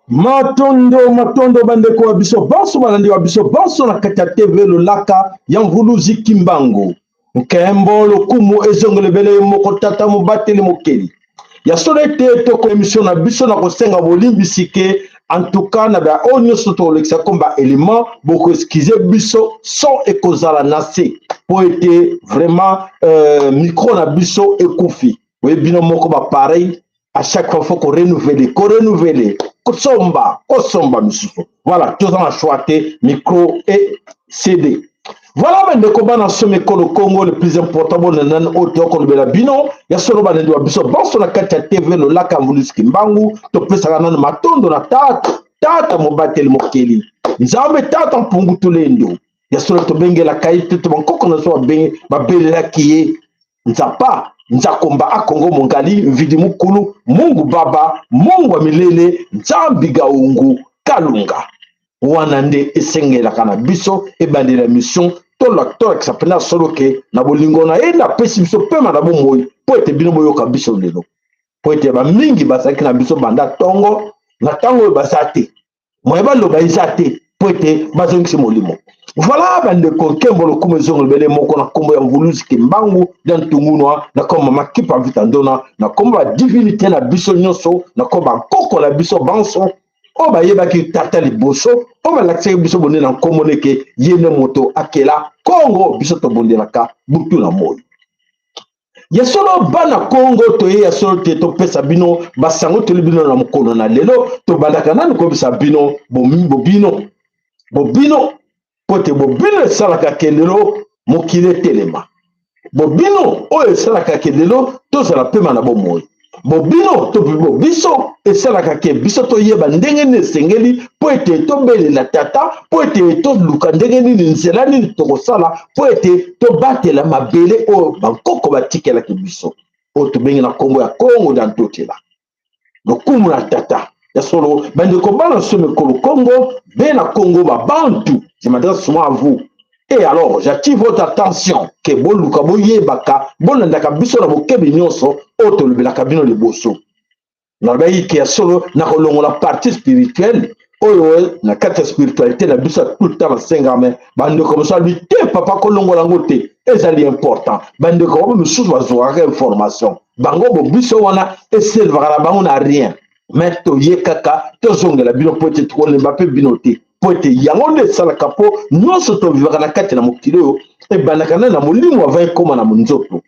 Matondo, matondo bandeko wa biso banso, balandi wa biso banso na kati ya TV Lolaka ya Mvuluzi Kimbangu. Nkembo lokumu ezongela ebele ye moko tata mobateli mokeli. Ya solo ete toko emission na biso na kosenga bolimbisi ke en tout cas na ba oyo nyonso tokolekisa comme ba élément, boko excuser biso, son ekozala na se po ete vraiment micro na biso ekufi. Oye bino moko ba pareil, à chaque fois faut ko renouveler, ko renouveler, kosomba, kosomba misusu. Voilà, toza na choix te, micro et CD. Voilà bandeko bana somi ekolo Congo, le plus important bona nani oyo tokolobela bino ya solo balandi wa biso banso na kati ya TV Lolaka Mvuluzi Kimbangu. Topesaka nanu matondo na tata, tata mobateli mokeli Nzambe, tata mpungu tulendo ya solo tobengelaka ye te, to bankoko na biso babelelaki ye Nzapa Nzakomba Akongo Mongali Mvidi Mukulu Mungu Baba Mungu wa Milele Nzambi Gaungu Kalunga. Wana nde esengelaka na biso ebandela mission, tolakisa mpena solo ke na bolingo na ye nde apesi biso pema na bomoi mpo ete bino boyoka biso lelo, mpo ete bamingi bazalaki na biso banda tongo na ntango oyo baza te, moye baloba eza te mpo ete bazongisi molimo. Voilà bandeko, nkembo lokumu ezongo lebele moko na nkombo ya Mvuluzi Kimbangu ya Ntungunwa, na nkombo Mama Kipa Vita Ndona, na nkombo ya divinité na biso nyonso, na nkombo ya nkoko na biso banso oyo bayebaki tata liboso, oyo balakisaki biso bonde na nkombo neke ye nde moto akela Kongo, biso tobondelaka butu na moi. Ya solo bana Kongo toye ya solo te topesa bino basango toli bino na mokolo na lelo. Tobandaka nanu koyebisa bino bobino bobino po te bobino esalaka ke lelo mokili etelema, bobino oyo esalaka ke lelo tozala pema na bomoi, bobino to biso esalaka ke biso toyeba ndenge nini esengeli po ete tobelela tata, po ete toluka ndenge nini, nzela nini tokosala po ete tobatela mabele oyo bankoko batikelaki biso, oyo tobengi na nkombo ya Kongo na Ntotela. Lokumu na tata ya solo bandeko bana nso mikolo Kongo bena Kongo babantu, je m'adresse souvent à vous et alors j'attire votre attention ke boluka boyebaka bolandaka biso na bokebi nyonso oyo tolobelaka bino liboso. Nalobaki ke ya solo nakolongola partie spirituelle oyo na kati ya spiritualité na biso ya tout le temps nasenga, me bandeko mosusu alobi te papa kolongola yango te, ezali important. Bandeko bango mosusu bazwakaka information bango bo biso wana eservaka na bango na rien, me toye kaka tozongela bino po ete tokolemba mpe bino te, po ete yango nde esalaka po nyonso tovivaka na kati na mokili oyo ebandaka nde na molimo avant ekóma na monzoto.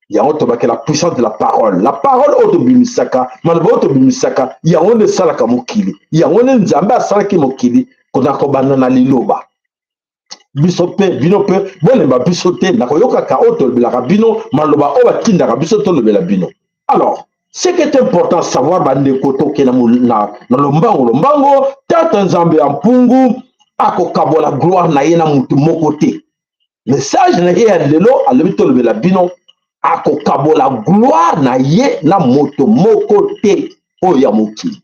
Yango tobaki la puissance de la parole, la parole oyo tobimisaka, maloba oyo tobimisaka, yango nde esalaka mokili, yango nde Nzambe asalaki mokili kona kobanda na liloba. Biso mpe bino mpe bolemba biso te na koyokaka oyo tolobelaka bino, maloba oyo batindaka biso tolobela bino. Alors ce qui est important à savoir bandeko, tokenda na lombango lombango, tata Nzambe ya mpungu akokabola gloire na ye na mutu moko te. Message na ye ya lelo alobi tolobela bino, akokabola gloire na ye na moto moko te oyo ya mokili.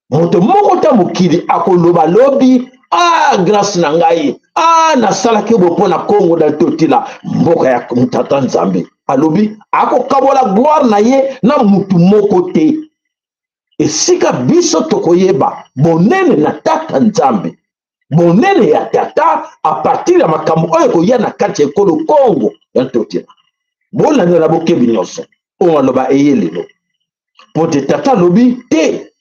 Moto moko te mokili akoloba lobi Ah, grâce na ngai, ah, nasalaki boye mpo na Kongo na Totila, mboka ya tata Nzambe. Alobi akokabola gloire na ye na mutu moko te. Esika biso tokoyeba bonene na tata Nzambe, bonene ya tata a partir ya makambo oyo ekoya na kati ya ekolo Kongo ya Ntotila. Bolanda na bokebi nyonso oyo maloba eye lelo, mpo te tata alobi te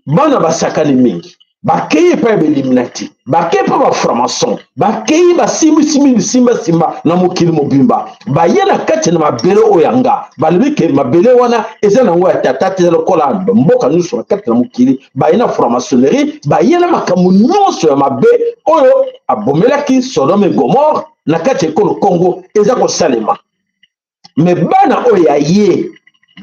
bana basakani mingi, bakei epai ya baeliminati, bakei mpe baframason, bakei basimbisimbi bisimbasimba na mokili mobimba, baye na kati na mabele oyo ya nga. Balobi ke mabele wana eza nango ya tata te, eza lokola mboka nyonso na kati na mokili. Baye na franc-maçonnerie, baye na makambo nyonso ya mabe oyo abomelaki Sodome et Gomorre na kati ya ekolo Congo eza kosalema. Me bana oyo ya ye,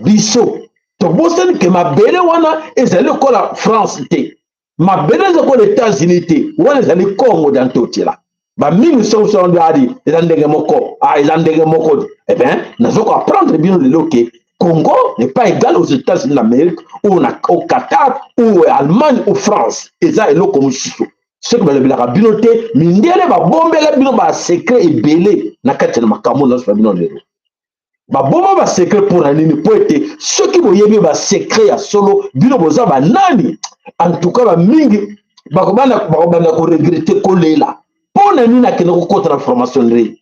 biso tobosani ke mabele wana ezali lokola France te, mabele eza lokola États-Unis te, wana ezali Congo ya Ntotila. Bamingi soki soki adi eza ndenge moko, ah, eza ndenge moko. Eh bien, nazo ko apprendre bino lelo ke Congo n'est pas égal aux États-Unis d'Amérique ou na, au Qatar ou Allemagne ou France. Eza eloko mosusu. Soki balobelaka bino te, mindele babombela bino ba secret ebele na kati na makambo nyonso na bino lelo. Babomba ba secret mpo na nini? Mpo ete soki boyebi ba secret ya solo, bino boza banani? En tout cas, bamingi bakobanda koregrete, kolela. Mpo na nini akende kokota na franc-maçonnerie?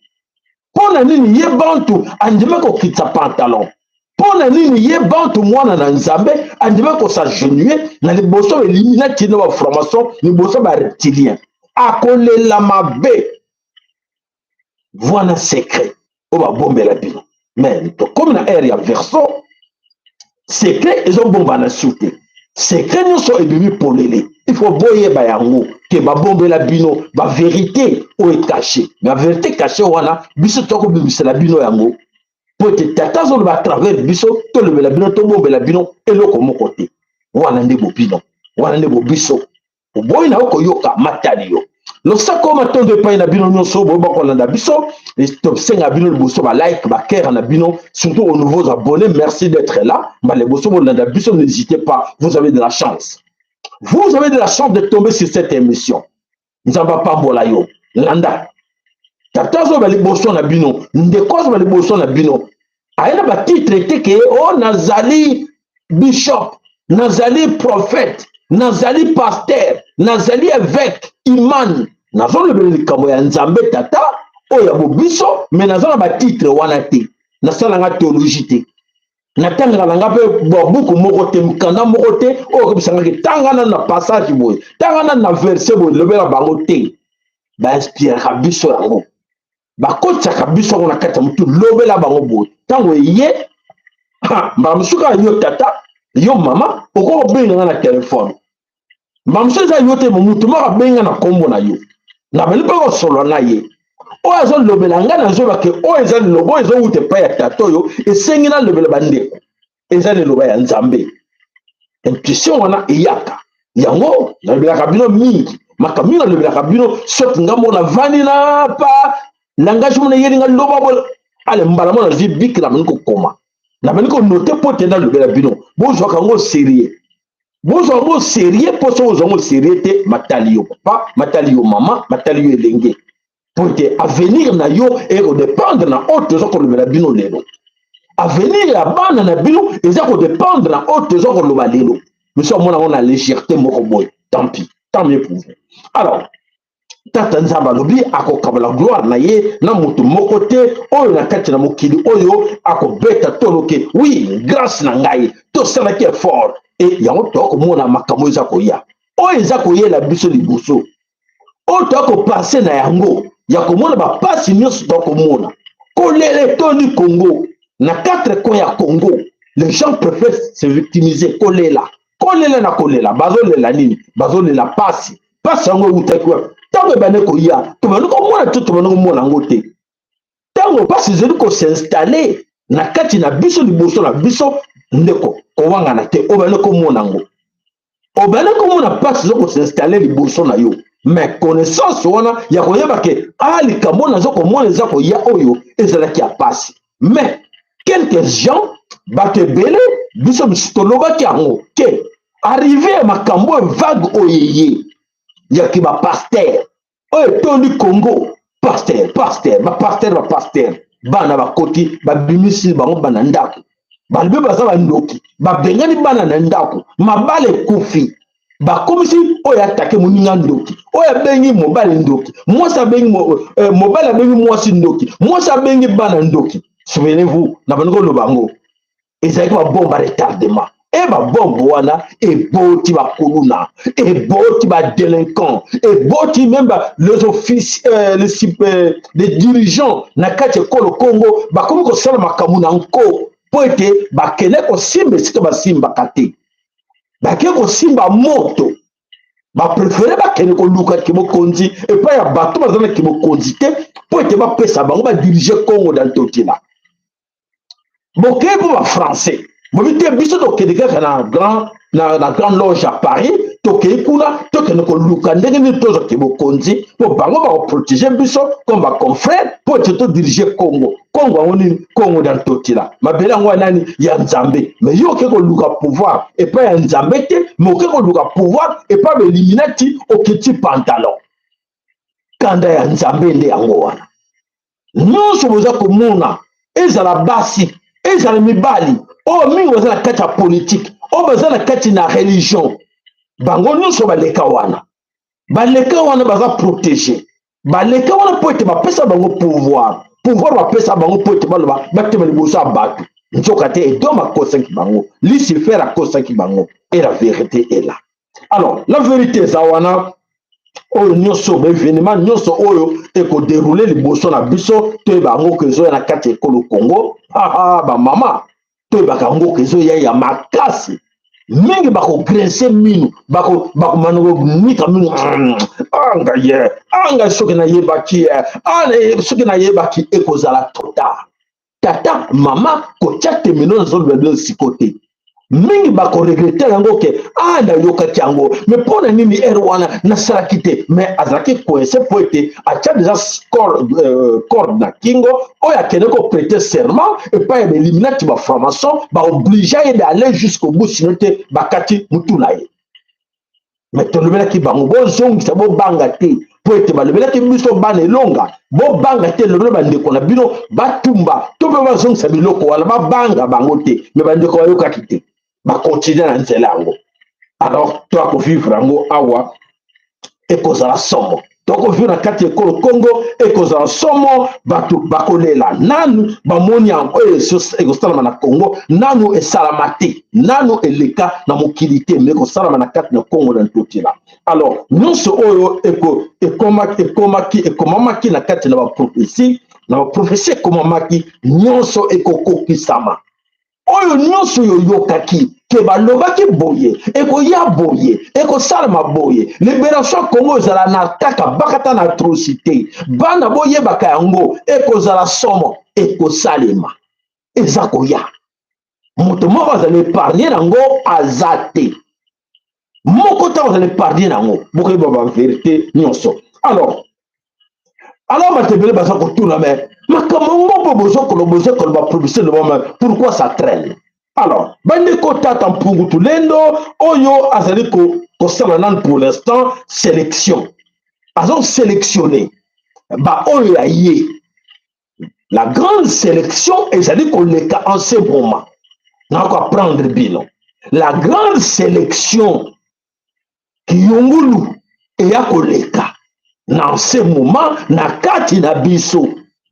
Mpo na nini ye bantu andima kokitisa pantalon? Mpo na nini ye bantu mwana na Nzambe andima kos'agenouiller na liboso Illuminati na bafranc-maçon, liboso bareptilien? Akolela mabe. Wana secret oyo babombela bino. Mais tokomi na ère ya Verseau, secret ezobombana su te, secret nyonso ebimi polele. Il faut boyeba yango ke babombela bino bavérité oyo ecaché. Bavérité caché wana, biso tokobimisela bino yango, po ete tata azoloba à travers biso. Tolobela bino, tobombela bino eloko moko te. Wana nde bobino, wana nde bobiso. Oboyi na yo koyoka, matali yo. Losako, matondo epai na bino nyonso boyeba kolanda biso. Tosenga bino liboso balike, bacœur na bino, surtout aux nouveaux abonnés, merci d'être là. Mbala liboso bolanda biso, n'hésitez pas, vous avez de la chance, vous avez de la chance de tomber sur cette émission. Nzambe apambola yo. Landa tata azoba liboso na bino, ndeko azoba liboso na bino. Aye na batitre te ke o oh, nazali bishop, nazali prophète, nazali pasteur, nazali évêque, imam. Nazolobela likambo ya Nzambe tata oyo ya bobiso, me naza na batitre wana te. Nasalanga théologie te, natangaka na nga mpe babuku moko te, mokanda moko te oyo okobisangaki tanga nanu na passage boye, tanga nanu na verset boye, lobela bango te. Bainspiraka biso yango, bakotisaka biso yango na kati ya motu, lobela bango boye. Ntango eye, mbala mosusu kaka yo tata, yo mama, okoki kobenga nga na telefone. Mbala mosusu eza yo te, motu moko abenga na nkombo na yo, nabandi mpe kosolola na ye oyo azolobela ngai, nazoba ke oyo eza liloba oyo ezowuta epai ya tata oyo esengi nalobela bandeko, eza liloba ya Nzambe. Intuition wana eyaka yango. Nalobelaka bino mingi makambo mingi, nalobelaka bino soki nga moko navandi na pa langage mona eyeli nga, loba boye. Ale, mbala mo nazwi bic, nabandi kokoma, nabandi konoter mpo te nalobela bino. Bozwaka yango sérieux, bozwa yango sérieux, mpo soki ozwa yango sérieux te, matali yo papa, matali yo mama, matali yo elenge, po ete avenir na yo ekodépendre na oyo toza kolobela bino lelo. Avenir ya bana na bino eza kodépendre na oyo toza koloba lelo. Biso amona yango na légèreté moko boye, tant pis, tant mieux pour vous. Alors tata Nzambe alobi akokabola gloire na ye na moto moko te oyo na kati na mokili oyo akobeta toloke oui, grâce na ngai tosalaki effort. E yango tokomona makambo eza koya, oyo eza koyela biso liboso, oyo toakopase na yango ya komona bapasi nyonso tokomona, kolela etondi Congo na quatre coins ya Congo. Les gens préfèrent se victimiser, kolela, kolela na kolela. Bazolela nini? Bazolela pasi. Pasi yango ewutaki wapi? Ntango ebandi koya, tobandi komona te, tobandi komona yango te. Ntango pasi ezali kos'installer na kati na biso, liboso na biso, ndeko, kowangana te, obandi komona yango, obandi komona mpasi eza kos'installer liboso na yo. Mais connaissance wana ya koyeba ke a likambo naza komona eza koya, oyo ezalaki ya pasi. Mais quelques gens, bato ebele, biso biso tolobaki yango ke arrivé ya makambo oyo, vague oyo eye. Yaki bapasteur oyo etondi Congo, pasteur, pasteur, bapasteur, bapasteur, bana bakoti, babimisi bango bana ndako, balobi baza bandoki, babengani bana na ndako, mabala ekufi, bakomisi oyo atake moninga ndoki, oyo abengi mobali ndoki, mwasi abengi mobali, abengi mwasi ndoki, mwasi abengi bana ndoki. Souvenez-vous, na bandi koloba yango, ezalaki babombe à retardement. E babombe wana eboti bakuluna, eboti badélinquant, eboti même les offices, les dirigeants na kati ekolo Congo bakomi kosala makambo na nko, mpo ete bakende kosimba esika basimbaka te, bake kosimba moto. Bapréférer bakende koluka kimokonzi epai ya bato baza na kimokonzi te, mpo ete bapesa bango badiriger Congo na ntotila. Bokei mpo bafrançais bobi te, biso tokende kaka na grande loge ya Paris, tokei kuna, tokende koluka ndenge nini tozwa kimokonzi, mpo bango bakoprotéger biso comme baconfrère, mpo ete todiriger Congo. Congo yango nini? Congo na ntotila, mabele yango ya nani? Ya Nzambe. Mais yo oke koluka pouvoir epai ya Nzambe te, mais oke koluka pouvoir epai bailluminati, okiti pantalon. Kanda ya Nzambe nde yango wana. Nyonso boza komona, ezala basi, ezala mibali, oyo mingi baza na kati ya politike, oyo baza na kati na religion, bango nyonso baleka wana, baleka wana, baza protégé. Baleka wana mpo ete bapesa bango pouvoir. Pouvoir bapesa bango mpo ete baloba, batema liboso ya bato. Nzoka te, Edom akosaki bango, Lucifer akosaki bango. Et la vérité est là. Alors la vérité eza wana. Oyo nyonso, baévénement nyonso oyo ekodérouler liboso na biso, toyeba yango ke ezoya na kati ya ekolo Congo. Haha, bamama, toyebaka yango ke ezoya ya makasi mingi. Bakogrincer minu, bakomana konika minu: "Anga ye, anga, soki nayebaki, soki nayebaki." Ekozala trop tard. Tata, mama, kotia temeno, nazoloba bino siko te. Mingi bakoregretter yango ke: "Ah, nayokaki yango, mais mpo na nini ere wana nasalaki te?" Mais azalaki coincé, mpo ete atia déjà corde na kingo. Oyo akende koprêter serment epai ya bailluminati, bafranc-maçon baobliger ye d'aller jusqu'au bout, sinon te bakati mutu na ye. Mais tolobelaki bango: bozongisa, bobanga te, mpo ete balobelaki biso bana elonga: bobanga te, lobela bandeko na bino batumba to mpe bazongisa biloko wana, babanga bango te. Mais bandeko bayokaki te, bakontinue na nzela yango. Alors toakovivre yango awa, ekozala somo. Tokovivre na kati ya ekolo Congo, ekozala somo. Bato bakolela nanu bamoni yango. Oyo ekosalama na Congo, nanu esalama te, nanu eleka na mokili te, mais ekosalama na kati na Congo na ntotila. Alors nyonso oyo ekomaki, ekomamaki na kati na baprophétie, na baprophétie ekomamaki, nyonso ekokokisama. Oyo nyonso oyo oyokaki ke balobaki boye, ekoya boye, ekosalama boye, libération Congo ezala na kaka bakata na atrocité. Bana, boyebaka yango, ekozala somo, ekosalema, eza koya. Moto moko azala épargné nango aza te, moko ntango azala épargné nango. Bokoyeba bavérité nyonso. Alors bato ebele baza kotuna: mais makambo ngo mpo bozokoloba prophétie lobama, pourquoi ça traîne? Alors bandeko, tata Mpungu Tulendo oyo azali kosala nanu pour l'instant sélection, azosélectionner baoyo ya ye. La grande sélection ezali koleka en ce moment. Nakoapprendre bino la grande sélection kiyungulu eya koleka na ce moment na kati na biso.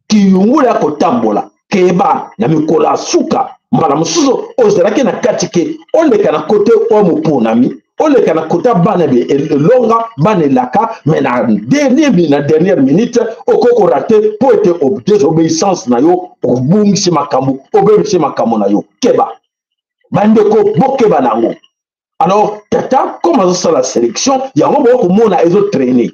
Kiyungulu ya kotambola, keba na mikolo ya suka. Mbala mosusu ozalaki na kati ke oleka na kote oyo moponami, oleka na kote ya bana elonga, bana elaka, mais na dernière minute okoki korater, mpo ete désobéissance na yo obungisi makambo, obebisi makambo na yo. Keba, bandeko, bokeba nango. Alors tata, comme azosala sélection yango, bokomona ezotraîner.